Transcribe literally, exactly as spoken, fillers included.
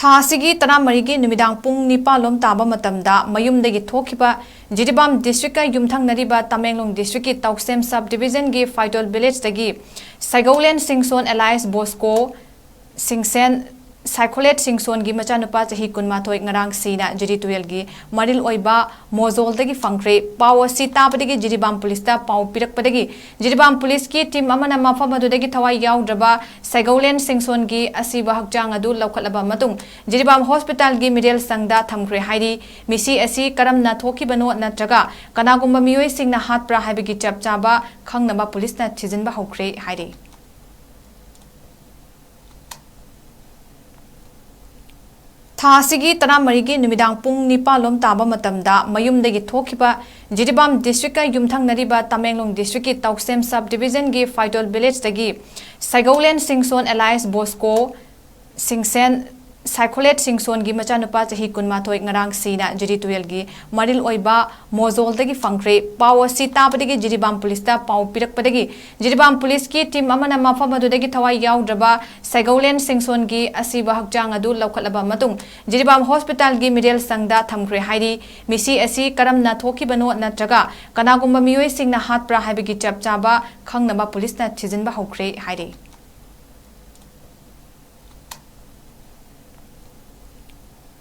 ꯊꯥ ꯑꯁꯤꯒꯤ ꯇꯔꯥꯃꯔꯤꯒꯤ ꯅꯨꯃꯤꯗꯥꯡ ꯄꯨꯡ ꯅꯤꯄꯥꯜ ꯂꯣꯝ ꯇꯥꯕ ꯃꯇꯝꯗ ꯃꯌꯨꯝꯗꯒꯤ ꯊꯣꯛꯈꯤꯕ ꯖꯤꯔꯤꯕꯥꯝ ꯗꯤꯁꯇ꯭ꯔꯤꯛꯀ ꯌꯨꯝꯊꯪꯅꯔꯤꯕ ꯇꯃꯦꯡꯂꯣꯡ ꯗꯤꯁꯇ꯭ꯔꯤꯛꯀꯤ ꯇꯧꯁꯦꯝ ꯁꯕ ꯗꯤꯕꯤꯖꯟꯒꯤ ꯐꯥꯏꯇꯣꯜ ꯚꯤꯂꯦꯖꯇꯒꯤ ꯁꯥꯏꯒꯧꯂꯦꯟ ꯁꯤꯡꯁꯣꯟ ꯑꯦꯂꯥꯏꯁ ꯕꯣꯁꯀꯣ ꯁꯤꯡꯁꯦꯟ ꯁꯥꯏꯈꯣꯂꯦꯠ ꯁꯤꯡꯁꯣꯟꯒꯤ ꯃꯆꯥꯅꯨꯄꯥ ꯆꯍꯤ ꯀꯨꯟꯃꯥꯊꯣꯏ ꯉꯔꯥꯡ ꯁꯤꯅ ꯖꯤꯔꯤ ꯇꯨꯔꯦꯜꯒꯤ ꯃꯔꯤꯜ ꯑꯣꯏꯕ ꯃꯣꯖꯣꯜꯗꯒꯤ ꯐꯪꯈ꯭ꯔꯦ꯫ ꯄꯥꯎ ꯑꯁꯤ ꯇꯥꯕꯗꯒꯤ ꯖꯤꯔꯤꯕꯥꯝ ꯄꯨꯂꯤꯁꯇ ꯄꯥꯎ ꯄꯤꯔꯛꯄꯗꯒꯤ ꯖꯤꯔꯤꯕꯥꯝ ꯄꯨꯂꯤꯁꯀꯤ ꯇꯤꯝ ꯑꯃꯅ ꯃꯐꯝ ꯑꯗꯨꯗꯒꯤ ꯊꯋꯥꯏ ꯌꯥꯎꯗ꯭ꯔꯕ ꯁꯥꯏꯒꯧꯂꯦꯟ ꯁꯤꯡꯁꯣꯟꯒꯤ ꯑꯁꯤꯕ ꯍꯛꯆꯥꯡ ꯑꯗꯨ ꯂꯧꯈꯠꯂꯕ ꯃꯇꯨꯡ ꯖꯤꯔꯤꯕꯥꯝ ꯍꯣꯁꯄꯤꯇꯥꯜꯒꯤ ꯃꯤꯔꯦꯜ ꯁꯪꯗ ꯊꯝꯈ꯭ꯔꯦ ꯍꯥꯏꯔꯤ꯫ ꯃꯤꯁꯤ ꯑꯁꯤ ꯀꯔꯝꯅ ꯊꯣꯛꯈꯤꯕꯅꯣ ꯅꯠꯇ꯭ꯔꯒ ꯀꯅꯥꯒꯨꯝꯕ ꯃꯤꯑꯣꯏꯁꯤꯡꯅ ꯍꯥꯠꯄ꯭ꯔꯥ ꯍꯥꯏꯕꯒꯤ ꯆꯞ ꯆꯥꯕ ꯈꯪꯅꯕ ꯄꯨꯂꯤꯁꯅ ꯊꯤꯖꯤꯟꯕ ꯍꯧꯈ꯭ꯔꯦ ꯍꯥꯏꯔꯤ꯫ ꯊꯥ ꯑꯁꯤꯒꯤ ꯇꯔꯥꯃꯔꯤꯒꯤ ꯅꯨꯃꯤꯗꯥꯡ ꯄꯨꯡ ꯅꯤꯄꯥꯜ ꯂꯣꯝ ꯇꯥꯕ ꯃꯇꯝꯗ ꯃꯌꯨꯝꯗꯒꯤ ꯊꯣꯛꯈꯤꯕ ꯖꯤꯔꯤꯕꯥꯝ ꯗꯤꯁꯇ꯭ꯔꯤꯛꯀ ꯌꯨꯝꯊꯪꯅꯔꯤꯕ ꯇꯃꯦꯡꯂꯣꯡ ꯗꯤꯁꯇ꯭ꯔꯤꯛꯀꯤ ꯇꯧꯁꯦꯝ ꯁꯕ ꯗꯤꯕꯤꯖꯟꯒꯤ ꯐꯥꯏꯇꯣꯜ ꯚꯤꯂꯦꯖꯇꯒꯤ ꯁꯥꯏꯒꯧꯂꯦꯟ ꯁꯤꯡꯁꯣꯟ ꯑꯦꯂꯥꯏꯁ ꯕꯣꯁꯀꯣ ꯁꯤꯡꯁꯦꯟ ꯁꯥꯏꯈꯣꯂꯦꯠ ꯁꯤꯡꯁꯣꯟꯒꯤ ꯃꯆꯥꯅꯨꯄꯥ ꯆꯍꯤ ꯀꯨꯟꯃꯥꯊꯣꯏ ꯉꯔꯥꯡ ꯁꯤꯅ ꯖꯤꯔꯤ ꯇꯨꯔꯦꯜꯒꯤ ꯃꯔꯤꯜ ꯑꯣꯏꯕ ꯃꯣꯖꯣꯜꯗꯒꯤ ꯐꯪꯈ꯭ꯔꯦ꯫ ꯄꯥꯎ ꯑꯁꯤ ꯇꯥꯕꯗꯒꯤ ꯖꯤꯔꯤꯕꯥꯝ ꯄꯨꯂꯤꯁꯇ ꯄꯥꯎ ꯄꯤꯔꯛꯄꯗꯒꯤ ꯖꯤꯔꯤꯕꯥꯝ ꯄꯨꯂꯤꯁꯀꯤ ꯇꯤꯝ ꯑꯃꯅ ꯃꯐꯝ ꯑꯗꯨꯗꯒꯤ ꯊꯋꯥꯏ ꯌꯥꯎꯗ꯭ꯔꯕ ꯁꯥꯏꯒꯧꯂꯦꯟ ꯁꯤꯡꯁꯣꯟꯒꯤ ꯑꯁꯤꯕ ꯍꯛꯆꯥꯡ ꯑꯗꯨ ꯂꯧꯈꯠꯂꯕ ꯃꯇꯨꯡ ꯖꯤꯔꯤꯕꯥꯝ ꯍꯣꯁꯄꯤꯇꯥꯜꯒꯤ ꯃꯤꯔꯦꯜ ꯁꯪꯗ ꯊꯝꯈ꯭ꯔꯦ ꯍꯥꯏꯔꯤ꯫ ꯃꯤꯁꯤ ꯑꯁꯤ ꯀꯔꯝꯅ ꯊꯣꯛꯈꯤꯕꯅꯣ ꯅꯠꯇ꯭ꯔꯒ ꯀꯅꯥꯒꯨꯝꯕ ꯃꯤꯑꯣꯏꯁꯤꯡꯅ ꯍꯥꯠꯄ꯭ꯔꯥ ꯍꯥꯏꯕꯒꯤ ꯆꯞ ꯆꯥꯕ ꯈꯪꯅꯕ ꯄꯨꯂꯤꯁꯅ ꯊꯤꯖꯤꯟꯕ ꯍꯧꯈ꯭ꯔꯦ ꯍꯥꯏꯔꯤ꯫